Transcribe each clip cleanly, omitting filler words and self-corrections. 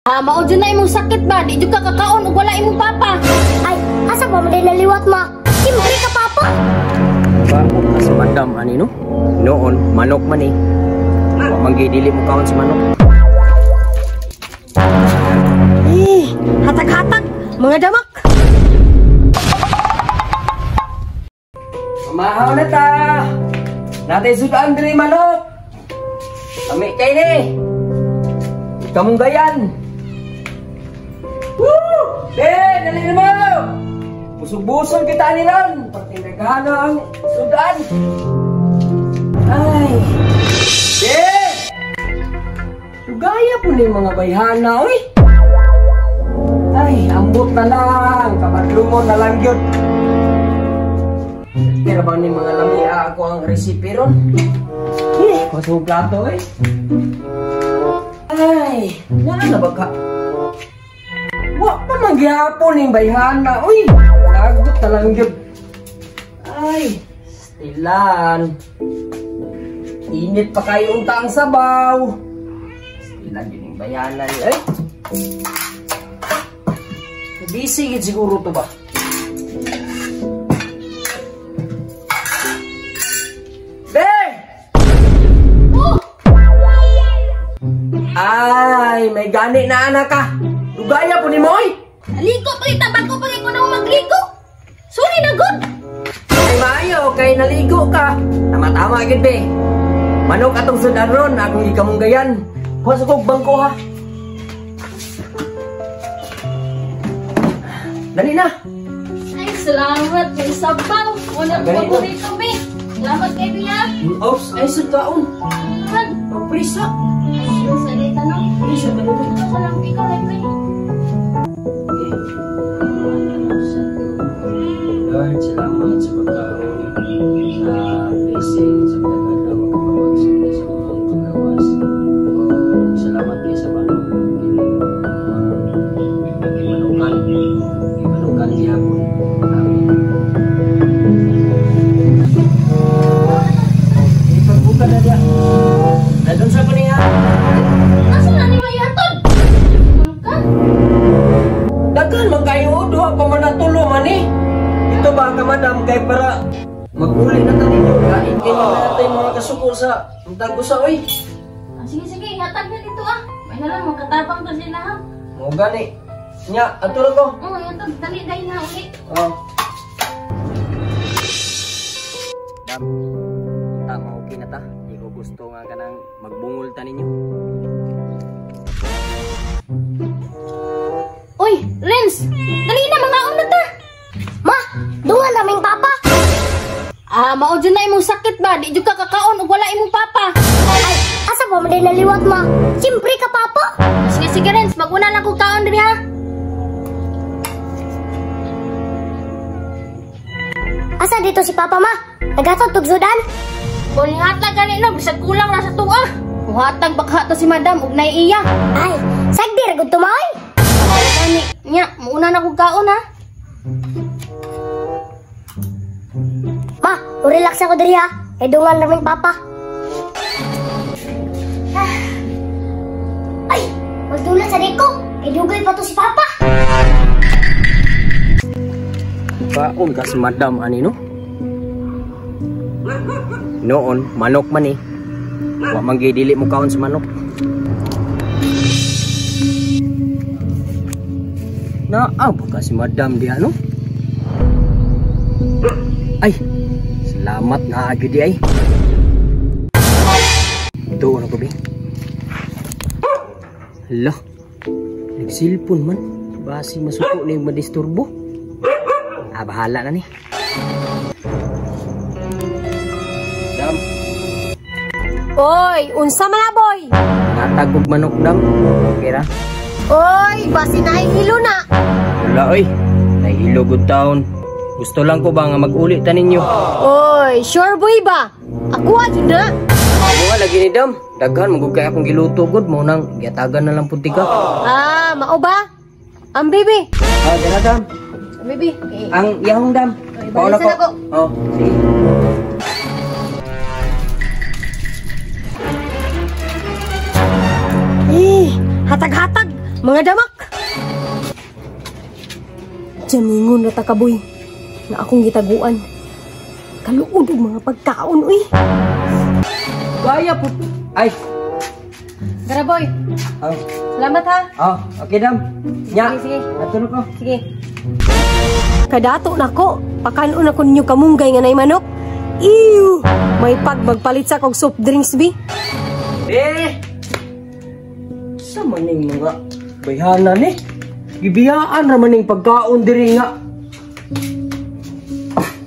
Ah, mao jud na imong sakit ba? Di jud ka kakaon ug wala imong papa. Ay, asa pa man naliwat, ma? Siyempre ka, papa. Bakit ka si madam ani no? Noon, manok man eh. Wa man gyud dili mo kaon sa manok. Eh, hatag-hatag, mga damak. Mamahaw na ta. Natay sudan diri manok. Kami kay ni. Kamunggayan. Woo! Be, dali na mo. Busog-busog kita ni ron. Pagtinagano ang sudan. Ay. Be! Sugaya po ni mga bayhana, oy. Ay, ambot na lang. Kabadlungon na lang yun. Pero ba ni mga lamia ako ang recipe ron? Eh, kusog plato eh. Ay, wala na ba ka? Wa pa man gihapon ning bayhana, uy. Lagot na lang yun. Ay, stilan. Init pa kayo unta ang sabaw. Stilan yun yung bayhana ni, ay. Busy gid siguro to ba? Be! Oh! Ay, may gani na anak ka. Dugaya po ni Moy. Naligo pa kita bago pa ko na magligo. Sorry na gud. Ay maayo kay naligo ka. Tama-tama gid be. Manok atong sudan ron akong gikamunggayan. Kuha sa kog bangko ha. Dali na. Ay, salamat may sabaw. Wala ko paborito be. Salamat kay Bia. Oops, ay sud kaon. Pagprisa. Sa dita no. Prisa ba dito? Ikaw sa lang ikaw rin pre. Lord, salamat sa pagkaon, sa blessing, sa pagkakatawa, pagpapagsinta sa mga pagkawas. Salamat kayo sa manok. Gimanukan. Gimanukan gihapon. Amen. Ipagbuka na diya. Dadun sa ko niya. Asa na ni Mayaton? Ka? Daghan man kayo, duha pa man natulo man eh. Ito ba ka madam kay para maguli na ta ninyo. Kain kayo na natin mga kasuko sa tago sa oy. Ah, sige sige, hatag na dito ah. May na lang magkatabang to sila ha. Mo gani. Nya, ato ra ko. Oh, yatod dali dai na uli. Oh. Dam. Tama okay na ta. Di ko gusto nga kanang magbungol ta ninyo. Oy, Renz, dali na mga una ta. Ma, dungan naming papa. Ah, mao jud na imong sakit ba? Di jud ka kakaon ug wala imong papa. Ay, asa pa man naliwat, ma? Siyempre ka, papa. Sige sige Renz, maguna lang kog kaon diri ha. Asa dito si papa, ma? Naghatag tug sudan? Kung hatag gani no, bisag kulang ra sa tuwa. Muhatag baka to si madam ug naiiya. Ay, sagdi ra gud tumaoy. Gani, nya, muuna na kog kaon ha. Ma, relax ako diri ha. Kay dungan naming papa. Ay, magdulat sa diko. Kay dugay pa to si papa. Kaon ka si madam ani no? Noon, manok man eh. Wa man gyud dili mo kaon sa manok. Naa ba ka si madam diha no? Ay, salamat na gyud di ay. Ito na ko be. Hala, nagsilpon man. Basi masuko na yung madisturbo. Ah, bahala na ni. Dam. Oy, unsa man na boy? Natagog manok dam. Okay ra? Oy, basi nahihilo na. Wala oy, nahihilo good town. Gusto lang ko ba nga mag-uli ta ninyo? Oy, sure boy ba? Ako adyo na. Ako lagi ni dam. Daghan magud kay akong giluto gud mo nang giatagan na lang pud ka. Ah, mao ba? Ang bibi. Ah, dala dam. Ang bibi. Eh, Ang yahong dam. Ay, balisan ko. ako. Oh, sige. Eh, hatag-hatag. Mga damak! Jamingon na ta kaboy na akong gitaguan. Kaluod og mga pagkaon, uy. Gaya po. Ay. Gara, boy. Oh. Salamat ha. Oh, okay dam. Nya. Sige, sige. Ato na ko. Sige. Kadato nako, pakanon ako ninyo kamunggay nga nay manok. Ew! May pag magpalit sa kog soft drinks bi. Eh. Sa maning mga bayhana ni? Gibiyaan ra maning pagkaon diri nga.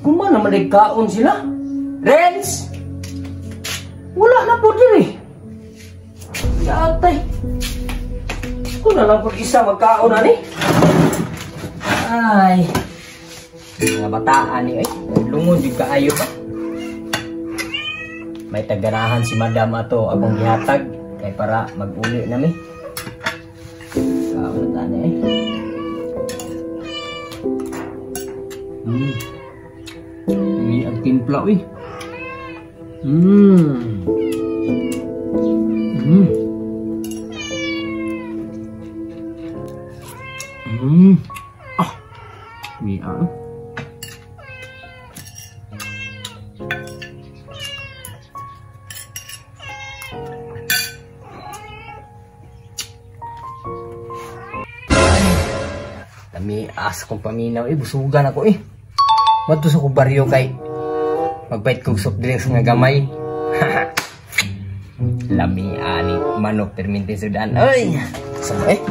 Kuma na man kaon sila. Renz! Wala na po diri. Yatay. Ko na lang pag isa magkaon ani. Ay. Mga bataan ni ay. Lungon jud kaayo ba. May taganahan si Madam ato akong gihatag kay para mag-uli nami. Kaon na tani ay. Ini ang timpla uy. Ah. Ni ah. Lami as kong paminaw eh, busugan ako eh. Madto sa kong baryo kay magpait kog soft drinks nga gamay. Lami ani manok perminti sudan. Oy, sama eh.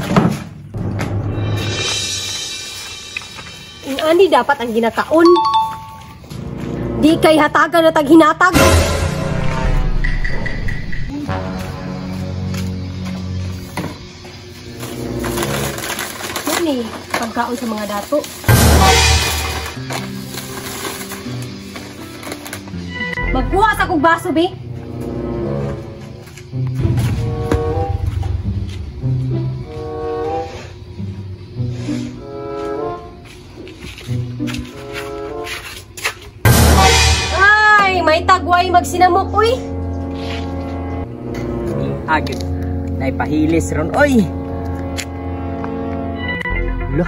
Ani dapat ang ginakaon. Di kay hatagan na taghinatag. Mani, pagkaon sa mga dato. Magkuha sa kong baso, be. Ay, may tagway magsinamok, uy. Agad, naipahilis ron, oy. Lah,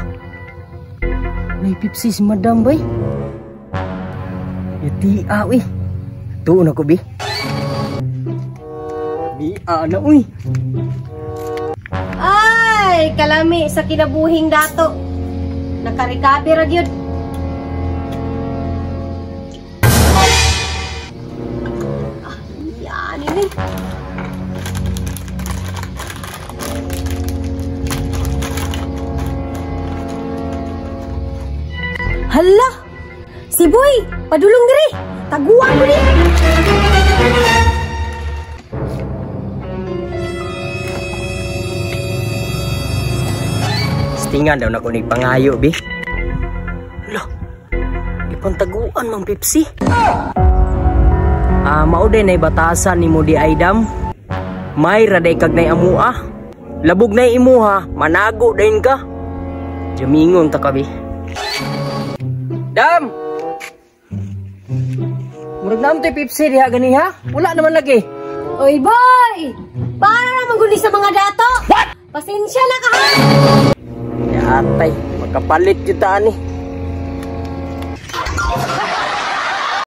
may pipsi si Madam, bay. Yatia, uy. Tuon ako, bi. Biya na, uy. Ay, kalami sa kinabuhing dato. Nakarikabe ra gyud. Ah, yan ini. Hala! Si Boy, padulong diri. Taguan ko ni. Stingan daw na ko ni pangayo, bi. Hala. Ipantaguan mang Pepsi. Ah, mao day nay batasan nimo di ay dam. May raday kag nay amua. Labog nay imuha, manago dayon ka. Jamingon ta ka, bi. Dam! Murag naman to'y Pepsi diha gani ha? Wala naman lagi. Oy boy! Para naman guni sa mga dato! What? Pasensya na ka ha! Yatay, makapalit yun ta ani.